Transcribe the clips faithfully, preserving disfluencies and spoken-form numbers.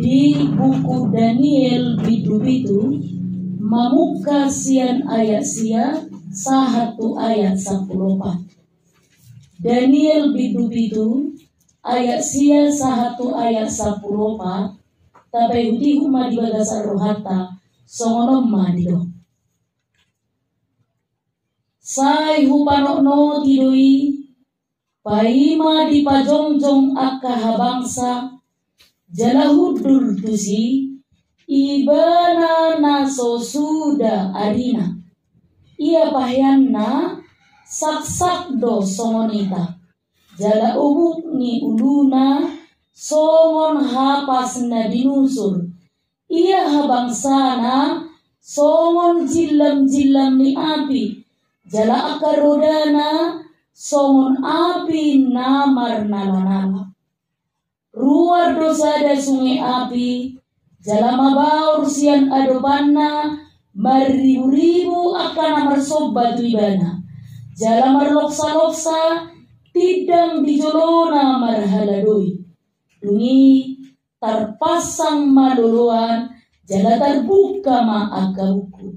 Di buku Daniel bindu pitu, mamungka sian ayat sia sahat tu ayat sampulu opat. Daniel bindu pitu, ayat sia sahat tu ayat sampulu opat. Tapaihutihut ma di bagasan rohanta, songon on ma didok. Sai hupanotnoti do i, paima dipajongjong angka habangsa, jala hundul tusi, ibana na so suda arina. Ia paheanna saksak do songon ita, jala obuk ni uluna songon hapas na binusur. Ia habangsana songon jillamjillam ni api, jala angka rodana songon api na marnalanala. Ruar do sada sunge api, jala mabaor sian adopanna marriburibu angka na marsomba tu ibana, jala marloksaloksa tindang di jolona marhaladoi. Dung i tarpansang ma loloan, jala tarbungka ma angka buku.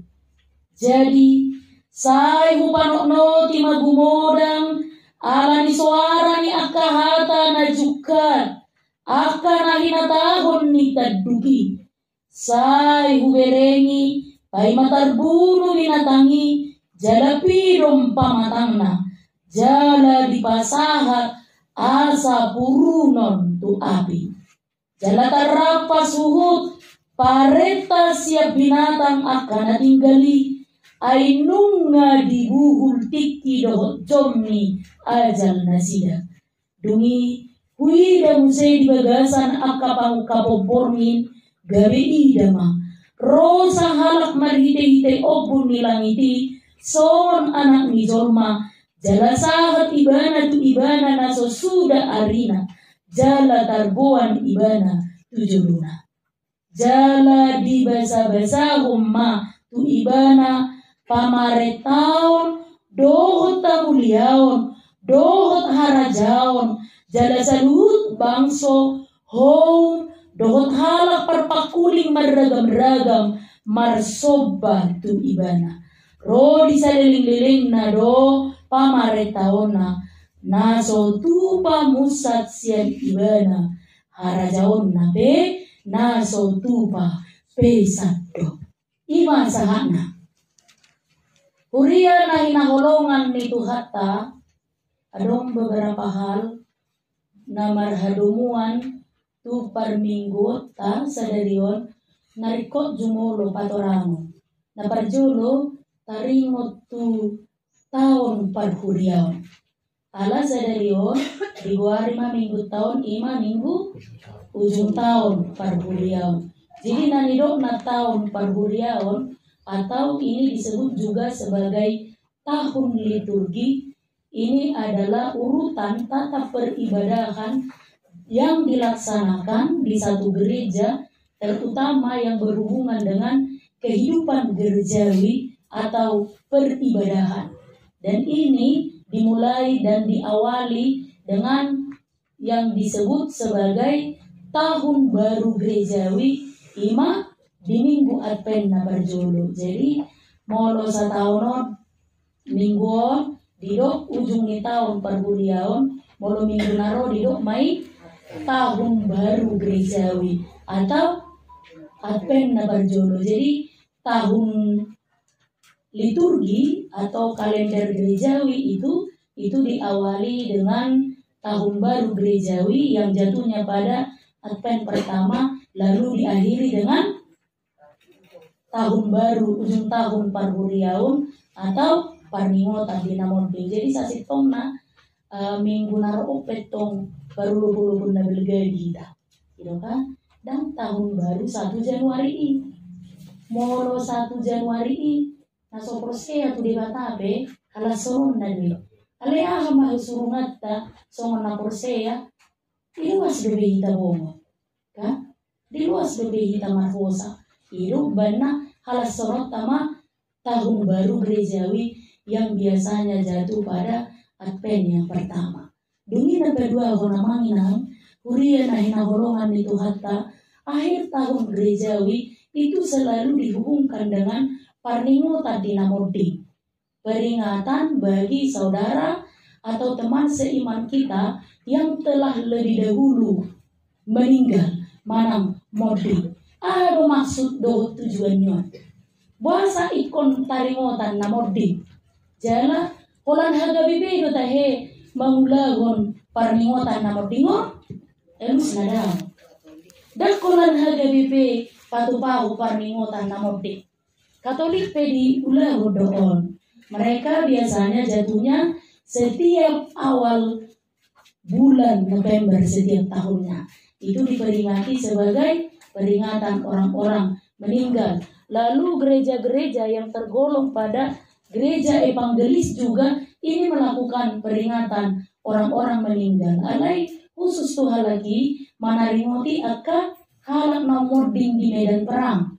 Jadi, sai hupanotnoti ma gumodang ala ni soara ni angka hata na jungkat, angka na hinatahon ni tanduk i. Sai huberengi paima tarbunu binatang i, jala pidom pamatangna, jala dipasahat asa purunon tu api. Jala tarrampas huhut parenta sian binatang angka na tinggal i, ai nunga dibuhul tingki dohot jom ni ajal nasida. Dung i huida muse di bagasan angka pangungkapon borngin, gabe ida ma ro sahalak marhitehite ombun ni langit i, songon anak ni jolma, jala sahat ibana tu ibana na so suda arina, jala tarboan ibana tu jolona. Jala dibasabasahon ma tu ibana pamarentaon, dohot hamuliaon, dohot harajaon, jala saluhut bangso, houm, dohot halak parpangkuling marragamragam marsomba tu ibana. Ro di salelenglelengna do pamarentaonna, na so tupa musat sian ibana, harajaonna pe na so tupa pe sandok. I ma sahatna. Huria na hinaholongan ni Tuhanta, adong beberapa hal na marhadomuan tu parmingguonta sadari on, na ringkot jumolo patorangon. Na parjolo, taringot tu taon parhuriaon. Ala sadari on digoari ma minggu taon, i ma minggu ujung taon parhuriaon. Jadi na nidokna taon parhuriaon, atau ini disebut juga sebagai tahun liturgi, ini adalah urutan tata peribadahan yang dilaksanakan di satu gereja, terutama yang berhubungan dengan kehidupan gerejawi atau peribadahan. Dan ini dimulai dan diawali dengan yang disebut sebagai tahun baru gerejawi, i ma di minggu Advent na parjolo. Jadi molo sataon on, minggu on didok ujung ni taon parhuriaon, molo minggu na ro didok ma i tahun baru gerejawi atau Advent na parjolo. Jadi tahun liturgi atau kalender gerejawi itu, itu diawali dengan tahun baru gerejawi yang jatuhnya pada Advent pertama, lalu diakhiri dengan tahun baru, ujung tahun parhuriaon atau parningotan di na monding. Jadi sasintongna, eh, minggu na ro on pe tong parolopolopon na balga di hita. Gitu kan? Dan tahun baru satu Januari i. Molo satu Januari i, na so porsea tu Debata pe, halashononna do i. Alai aha ma hasurunganta songon na porsea? Diloas dope hita bongot, kan? Diloas dope hita marhosa. I do umbahen na halashononta ma tahun baru gerejawi yang biasanya jatuh pada Advent yang pertama. Dung i na paduahon, amang inang, huria na hinaholongan ni Tuhanta, akhir tahun gerejawi itu selalu dihubungkan dengan parningotan di na monding. Peringatan bagi saudara atau teman seiman kita yang telah lebih dahulu meninggal manang monding. Aha do maksud dohot tujuanna? Boasa ingkon taringotan na monding? Jala holan H K B P do tahe mangulahon parningotan na monding on? Alusna daong. Ndang holan H K B P patupahu parningotan na monding. Katolik pe diulahon do on. Mereka biasanya jatuhnya setiap awal bulan November setiap tahunnya. Itu diperingati sebagai peringatan orang-orang meninggal. Lalu gereja-gereja yang tergolong pada gereja evangelis juga ini melakukan peringatan orang-orang meninggal. Alai khusus tu halak i manaringoti angka halak na monding di medan perang.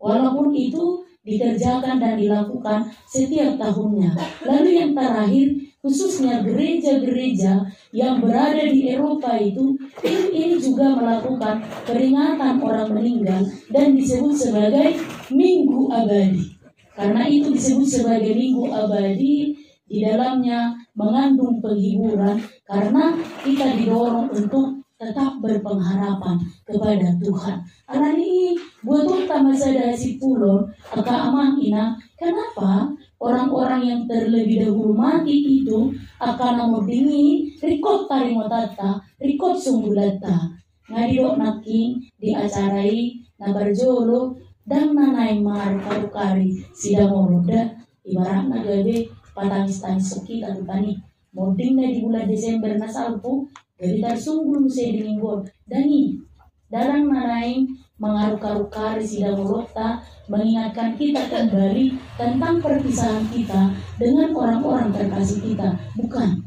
Walaupun itu dikerjakan dan dilakukan setiap tahunnya. Lalu yang terakhir, khususnya gereja-gereja yang berada di Eropa itu, ini, ini juga melakukan peringatan orang meninggal dan disebut sebagai Minggu Abadi. Karena itu disebut sebagai Minggu Abadi, di dalamnya mengandung penghiburan karena kita didorong untuk tetap berpengharapan kepada Tuhan. Alani i, buat utamana sada hasimpulon, angka amang inang, kenapa orang-orang yang terlebih dahulu mati itu angka na monding i ringkot taringotanta, ringkot sunggulanta? Nga didok nangkin di acara i na parjolo, ndang na naeng mangaruk-aruk ari sidamolon da, ibaratna gabe patangis-tangis hita rupani. Monding na di bulan Desember na salpu, gabe tarsunggul muse di Minggu on. Ndang i, ndang na naeng mangaruk-aruk ari sidamolonta, mengingatkan kita kembali tentang perpisahan kita dengan orang-orang terkasih kita. Bukan.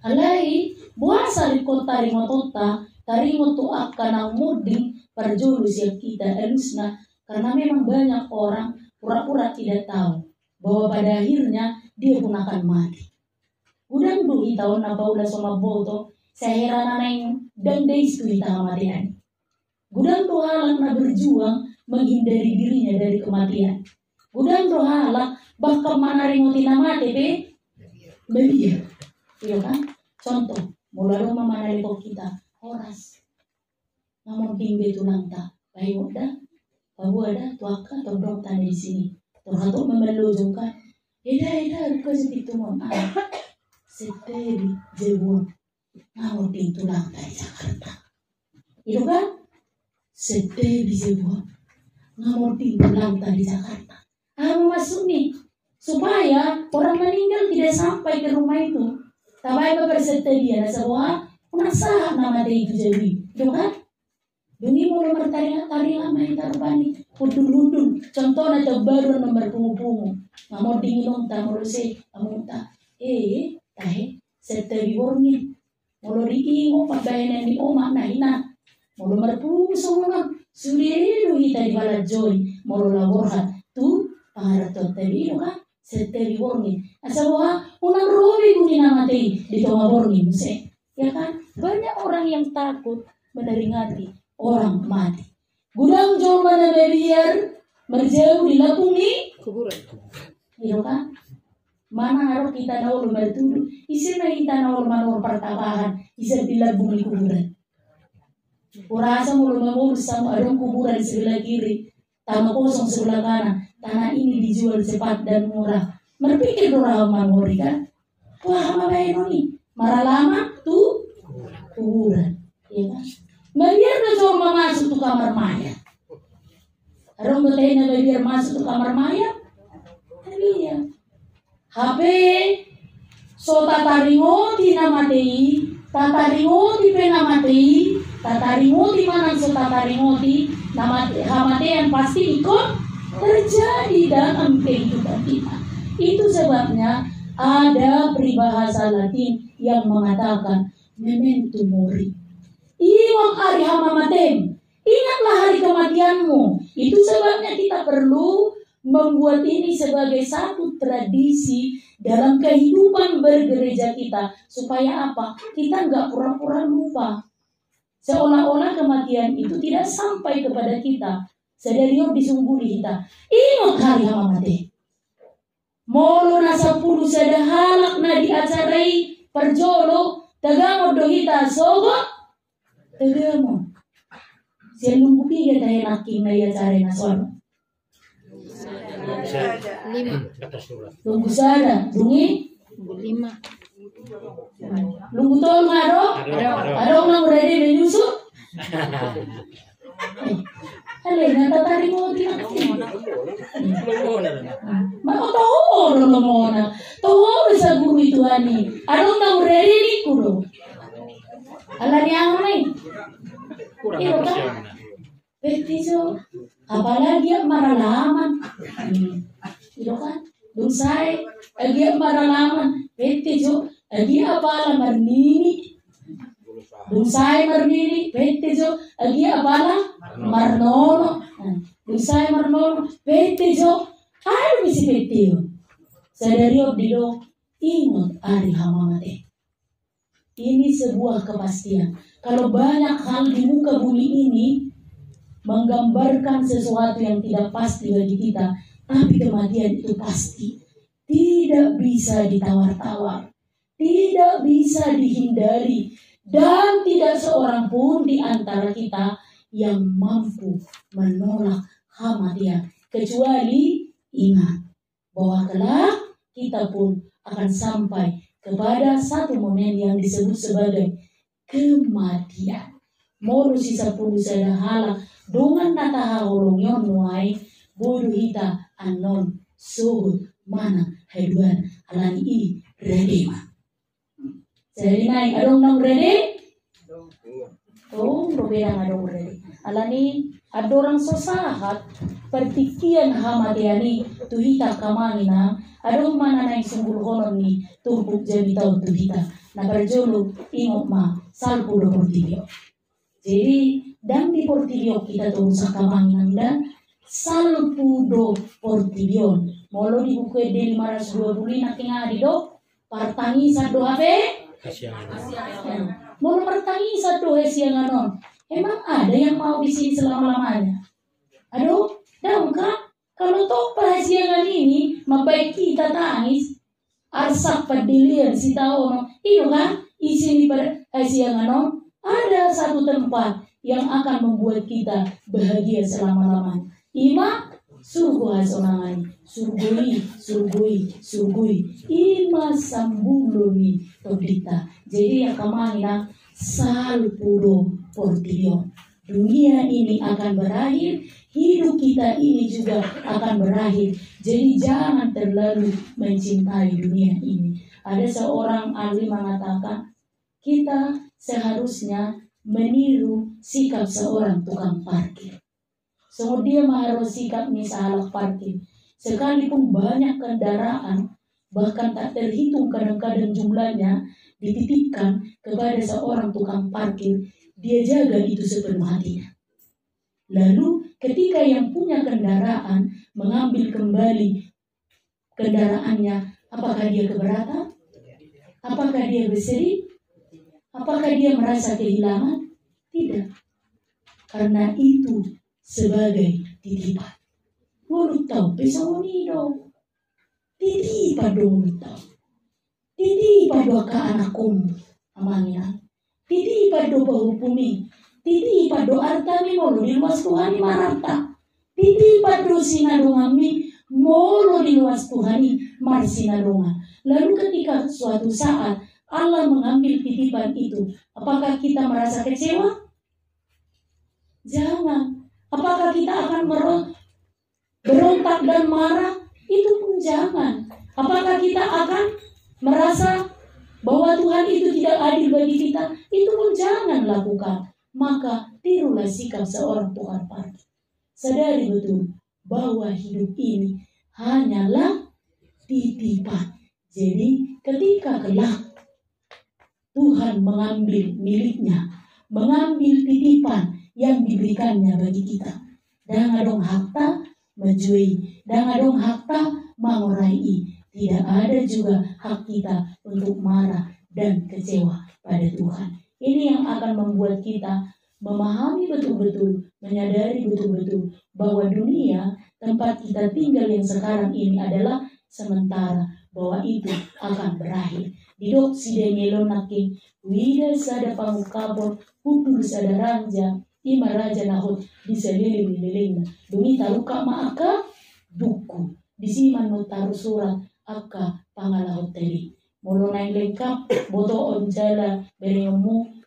Alai, boasa ringkot taringotonta, taringot tu angka na monding parjolo sian hita, alusna karena memang banyak orang pura-pura tidak tahu bahwa pada akhirnya dia pun akan mati. Godang do hita on na paula so mamboto, sai hera na naeng ndang dais tu hita hamatean. Godang do halak na berjuang menghindari dirinya dari kematian. Godang do halak bahkan manaringoti na mate pe mabiar. Iyo kan? Contoh, molo adong ma manalehon hita, horas. Nga monding be tulangta, paingot da, paboa da tu angka tondongta na disi. Tor hatop ma mallojong kan. Eda, eda, buka jo pintu on. Ah, senteri jabu on. Nga monding tulangta di Jakarta. I do kan? Senteri jabu on. Nga monding tulangta di Jakarta. Aha maksudna? Supaya orang meninggal tidak sampai ke rumah itu. Tabaen ma parsenteri i, asa boha, unang sahat na mate i tu jabu i. I do kan? Dung i molo martaringot-taringot ma hita rupani, hundul-hundul. Contohna, taon baru na marpungu-pungu. Nga monding inongta molo ise amongta. Eh, tahe, senteri borngin. Molo diingot pambahenan ni omak na hinan, molo marpungu songon on, sude do hita dipalanjoi molo laho borhat tu pangarantoan. Tabi do kan, senteri borngin. Asa boha, unang ro be guni na mate i di tonga borngin muse. Ya kan? Banyak orang yang takut meneringati orang mati. Godang jolma na mabiar marjabu di lambung ni kuburan. I do kan? Manang adong hita na olo martudu, ise ma hita na olo manuhor partambahan, ise di lambung ni kuburan. Hurasa molo mamolus hamu, adong kuburan sebelah kiri, tanah kosong sebelah kanan, tanah ini dijual cepat dan murah. Marpikir do ra hamu manuhor i kan? Boha ma baenon i? Maralaman tu kuburan. Iya kan? Mabiar do jolma masuk tu kamar mayat. Adong do tahe na mabiar masuk tu kamar mayat? Mabiar. Hape so tataringoti na mate i, tataringoti pe na mate i, tataringoti manang so tataringoti, na mate, hamatean pasti ingkon terjadi dalam kehidupan kita. Itu sebabnya ada peribahasa Latin yang mengatakan, memento mori. Ingot ari hamamatem, ingatlah hari kematianmu. Itu sebabnya kita perlu membuat ini sebagai satu tradisi dalam kehidupan bergereja kita. Supaya apa? Kita nggak pura-pura lupa. Seolah-olah kematian itu tidak sampai kepada kita. Sadari on disungguli hita. Ingot ari hamamate. Molo na sampulu sada halak na di acara i parjolo, tagamon do hita sogot tagamon. Sian lunggu piga tahe nangkin na i acara i na son? Lima. Lunggu sada, dungi? Lima. Lunggu tolu adong? Adong. Adong na murede menyusul? Ale, na tataringoti nangkin. Ma, toho do lomona. Toho do saguru i Tuhan i. Adong na murede ningku do. Alani aha ma i? Kurang. Iyo, kan? Pette jo, apalagi agia maralaman. Hmm. Iyo kan? Dung sae, agia maralaman. Pette jo, agia apala marnini. Dung sae marnini, pette jo, agia apala marnono. Hmm. Dung sae marnono, pette jo, ayo misi pette jo. Sadari on didok, ingot ari hamamate. Ini sebuah kepastian. Kalau banyak hal di muka bumi ini menggambarkan sesuatu yang tidak pasti bagi kita, tapi kematian itu pasti. Tidak bisa ditawar-tawar, tidak bisa dihindari, dan tidak seorang pun di antara kita yang mampu menolak kematian. Kecuali ingat, bahwa kelak kita pun akan sampai kepada satu momen yang disebut sebagai kematian. Molo si sampulu sada halak dongan na tahaholongi on nuaeng, boi do hita annon sogot manang haduan, alani i rade ma. Jadi nai, adong na murede? Tong do beda adong murede. Alani andorang so sahat partingkian hamatean i tu hita angka amang inang, adong ma na naeng sunggulhonon ni turpuk jamita on tu hita. Na parjolo, ingot ma, salpu do portibi on. Jadi, ndang di portibi on hita torus angka amang inang, salpu do portibi on. Molo di Buku Ende lima ratus dua puluh i nangkin aha didok? Partangisan do hape? Hasiangan. Molo partangisan do hasiangan on, emang ada yang mau di sini selama-lamanya? Aduh, ndang kan? Kalau toh parhasiangan ini mambahen hita tangis, arsak, pandelean, sitaonon, i do kan isi ni parhasiangan on? Ada satu tempat yang akan membuat kita bahagia selama-lamanya. I ma surgo hasonangan i. Surgo i, surgo i, surgo i. I ma sambulo ni tondinta. Jadi angka amang inang, salpu do portibi on. Dunia ini akan berakhir, hidup kita ini juga akan berakhir. Jadi jangan terlalu mencintai dunia ini. Ada seorang ahli mengatakan, kita seharusnya meniru sikap seorang tukang parkir. Songon dia ma haroa sikap ni sahalak parkir. Sekalipun banyak kendaraan, bahkan tak terhitung kadang-kadang jumlahnya, dititipkan kepada seorang tukang parkir, dia jaga itu sepenuh hatinya. Lalu ketika yang punya kendaraan mengambil kembali kendaraannya, apakah dia keberatan? Apakah dia bersedih? Apakah dia merasa kehilangan? Tidak. Karena itu sebagai titipan. Ngolunta on pe songon i do. Titipan do ngolunta on. Titipan do angka anakkonmu, amang inang. Titipan do pahompu i. Titipan do artami molo diloas Tuhan i mararta. Titipan do sinadonganmi molo diloas Tuhan i marsinadongan. Lalu ketika suatu saat Allah mengambil titipan itu, apakah kita merasa kecewa? Jangan. Apakah kita akan mero-, berontak dan marah? Itu pun jangan. Apakah kita akan merasa bahwa Tuhan itu tidak adil bagi kita? Itu pun jangan lakukan. Maka tirulah sikap seorang tukang parkir. Sadari betul bahwa hidup ini hanyalah titipan. Jadi ketika kelak Tuhan mengambil miliknya, mengambil titipan yang diberikannya bagi kita. Ndang adong hakta manjua i, ndang adong hakta mangorai i. Tidak ada juga hak kita untuk marah dan kecewa pada Tuhan. Ini yang akan membuat kita memahami betul-betul, menyadari betul-betul bahwa dunia tempat kita tinggal yang sekarang ini adalah sementara, bahwa itu akan berakhir. Didok si Daniel on nangkin, huida sada pangungkapon, hundul sada raja, ima raja na hot di saleleng ni lelengna. Dung i tarungkap ma angka buku. Disi ma annon tarsurat angka pangalahonta i. Molo naeng lengkap, botoon jala berengonmu,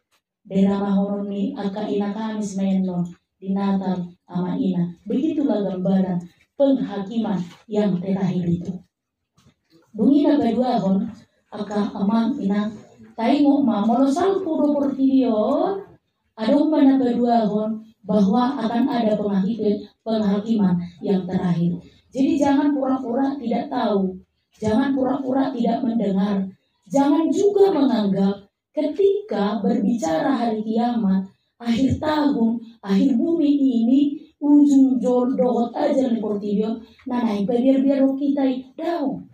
daerah mahonon ni angka ina Kamis ma i annon di Natal ama ina. Begitulah gambaran penghakiman yang terakhir itu. Dung i na paduahon, angka amang inang, taingot ma, molo salpu do portibi on, adong ma na paduahon bahwa akan ada penghakiman, penghakiman yang terakhir. Jadi jangan pura-pura tidak tahu, jangan pura-pura tidak mendengar, jangan juga menganggap ketika berbicara hari kiamat, akhir tahun, akhir bumi ini, ujung jol dohot ajal ni portibi on, na naeng pabiar-biar hita i, daong.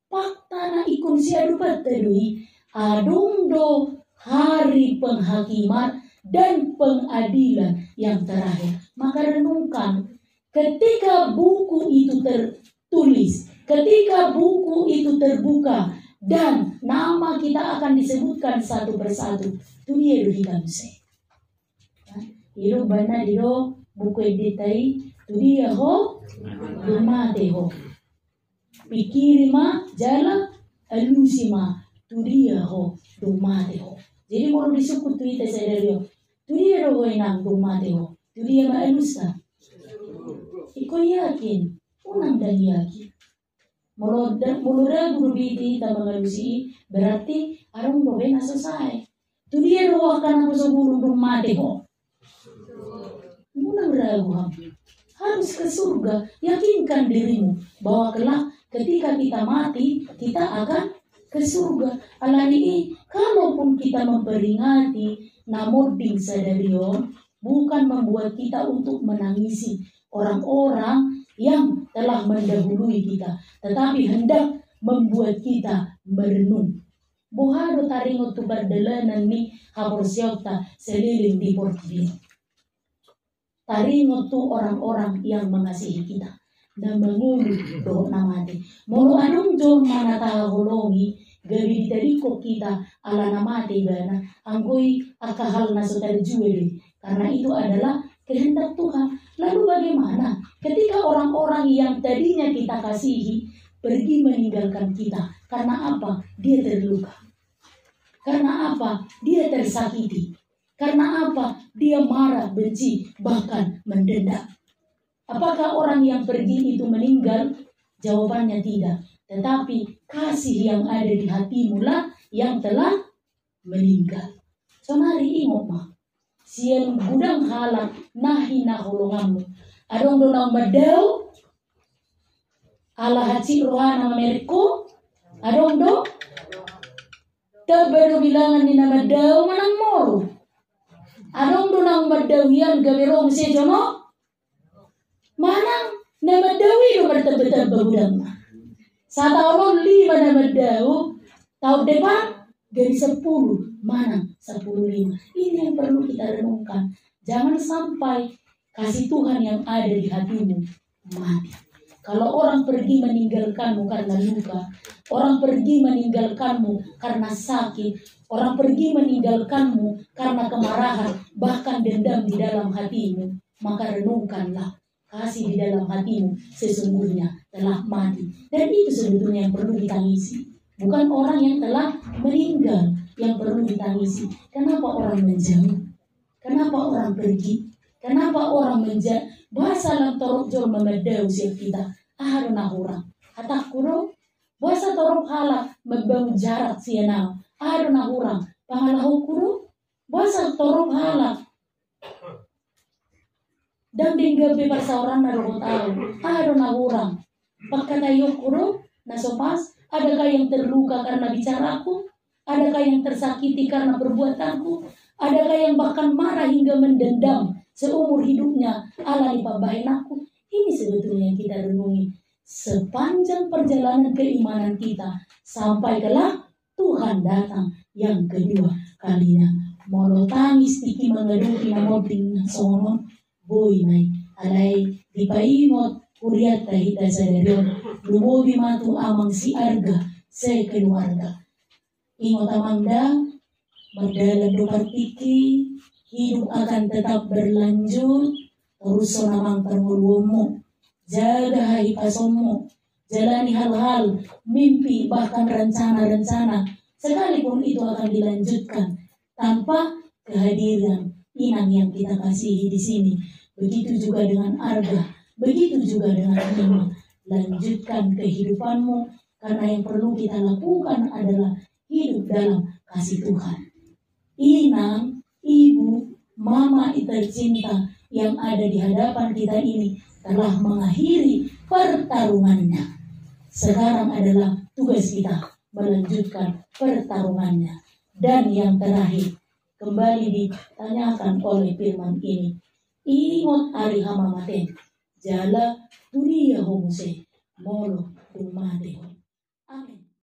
Fakta na ingkon siadopanta do i, adong do hari penghakiman dan pengadilan yang terakhir. Maka renungkan, ketika buku itu tertulis, ketika buku itu terbuka, dan nama kita akan disebutkan satu persatu, tu dia do hita muse? Ido umbahen na didok buku endenta i, tu dia ho, dung mate ho. Pikiri ma jala alusi ma, tu dia ho dung mate ho. Jadi molo disungkun tu hita sadari on, tu dia do ho inang dung mate ho? Tu dia ma alusta? Ingkon yakin? Unang dang yakin. Molo da-, molo ragu do be hita mangalusi i, berarti adong do be na so sae. Tu dia do ho angka naposobulung dung mate ho? Unang ragu hamu. Harus ke surga. Yakinkan dirimu bahwa kelak ketika kita mati, kita akan ke surga. Alani i, kalaupun kita memperingati na monding sadari on, bukan membuat kita untuk menangisi orang-orang yang telah mendahului kita, tetapi hendak membuat kita merenung. Boha do taringot tu pardalanan ni haporseaonta saleleng di portibi on? Taringot tu orang-orang yang mengasihi kita, na mangolu dohot na mate. Molo adong jolma na tahaholongi, gabe ditadingkon hita ala na mate ibana, anggo i angka hal na so tarjua do i. Karena itu adalah kehendak Tuhan. Lalu bagaimana ketika orang-orang yang tadinya kita kasihi pergi meninggalkan kita? Karena apa? Dia terluka. Karena apa? Dia tersakiti. Karena apa? Dia marah, benci, bahkan mendendam. Apakah orang yang pergi itu meninggal? Jawabannya tidak. Tetapi kasih yang ada di hatimulah yang telah meninggal. Saonari ingot ma, sian godang halak na hinaholonganmu, adong do naung mandao ala hansit rohana mamereng ho? Adong do? Tamba do bilangan ni na mandao manang moru? Adong do naung mandao hian gabe ro muse jonok? Manang na mandao i do martamba-tamba godangna. Sataon on lima na mandao, taon depan gabe sampulu manang sampulu lima. Ini yang perlu kita renungkan. Jangan sampai kasih Tuhan yang ada di hatimu mati. Kalau orang pergi meninggalkanmu karena luka, orang pergi meninggalkanmu karena sakit, orang pergi meninggalkanmu karena kemarahan, bahkan dendam di dalam hatimu, maka renungkanlah, kasih di dalam hatimu sesungguhnya telah mati. Dan itu sebetulnya yang perlu ditangisi. Bukan orang yang telah meninggal yang perlu ditangisi. Kenapa orang menjauh? Kenapa orang pergi? Kenapa orang menja-, boasa lam torop jolma mandao sian hita? Aha do na hurang? Hatangku do? Boasa torop halak mambangun jarak sian ahu? Aha do na hurang? Pangalahonku do? Boasa torop halak dang denggan be parsaoranna dohot ahu? Aha do na hurang? Pangkataionku do na so pas? Adakah yang terluka karena bicaraku? Adakah yang tersakiti karena perbuatanku? Adakah yang bahkan marah hingga mendendam seumur hidupnya ala ni pambahenanku? Ini sebetulnya yang kita renungi sepanjang perjalanan keimanan kita sampai kelak Tuhan datang yang kedua kalinya. Molo tangis tingki mangadopi na monding songon on, boi ma i. Alai dipaingot hurianta hita sadari on, lumobi ma tu amang si Arga sekeluarga. Ingot amang da, mardalan do partingki, hidup akan tetap berlanjut. Torushon amang parngoluonmu, jaga hahipasonmu, jalani hal-hal, mimpi, bahkan rencana-rencana, sekalipun itu akan dilanjutkan tanpa kehadiran inang yang kita kasihi di sini. Begitu juga dengan Arga, begitu juga dengan Ima. Lanjutkan kehidupanmu, karena yang perlu kita lakukan adalah hidup dalam kasih Tuhan. Inang, ibu, mama tercinta yang ada di hadapan kita ini telah mengakhiri pertarungannya. Sekarang adalah tugas kita melanjutkan pertarungannya. Dan yang terakhir, kembali ditanyakan oleh firman ini, ingot ari hamamatem, jala tudia ho muse molo dung mate ho. Amin.